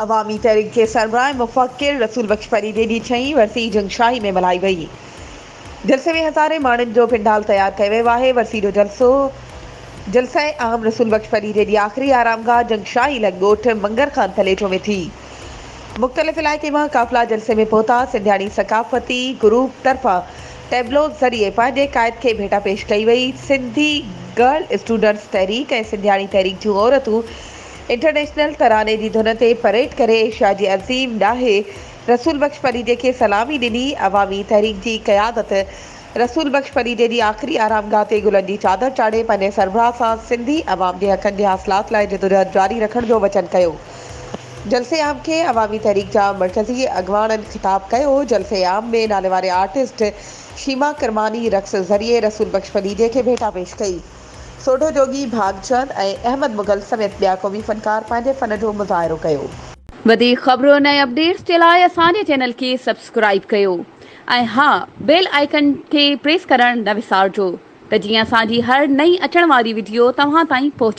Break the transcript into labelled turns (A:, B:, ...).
A: عوامي تحريڪ جي سربراهه ۽ مفڪر رسول بخش پليجي جي ڇهين ورسي جنگشاهي ۾ ملهائي وئي. جلسي ۾ هزارين ماڻهن جو پنڊال تيار ڪيو ويو آهي. ورسي جو جلسو جلسه عام رسول بخش پليجي جي آخري آرامگاهه جنگشاهي لڳ ڳوٺ منگر خان پليجو ۾ ٿي. مختلف علائقي مان قافلا جلسي ۾ پهتا. سنڌياڻي ثقافتي گروپ طرفان ٽيبلوز ذريعي پنهنجي قائد کي ڀيٽا پيش ڪئي وئي. سنڌي گرل اسٽوڊنٽس تحريڪ ۽ سنڌياڻي تحريڪ جون عورتون انٽرنيشنل تراني جي ڌن تي پريڊ ڪري ايشيا جي عظيم ڏاهي رسول بخش پليجي کي سلامي ڏني. عوامي تحريڪ جي قيادت رسول بخش پليجي جي آخري آرامگاهه تي گلن جي چادر چاڙهي پنهنجي سربراهه سان سنڌي عوام جي حقن جي حاصلات لاء جدوجهد جاري رکڻ جو وچن ڪيو. جلسي عام کي عوامي تحريڪ جا مرڪزي اڳواڻن خطاب ڪيو. جلسي عام ۾ ناليواري آرٽسٽ شيما ڪرماني رقص ذريعي رسول بخش پليجي کي ڀيٽا پيش ڪئي. سوڍو جوڳي، ڀاڳچند ۽ احمد مغل سميت ٻيا قومي فنڪار پنهنجي فن جو مظاهرو ڪيو.
B: وڌيڪ خبرن ۽ اپڊيٽس جي لاء اسان جي چينل کي سبسڪرائيب ڪيو ۽ ها بيل آئيڪن کي پريس ڪرڻ نه وسارجو ته جيئن اسان جي هر نئين اچڻ واري وڊيو توهان تائين پهچي.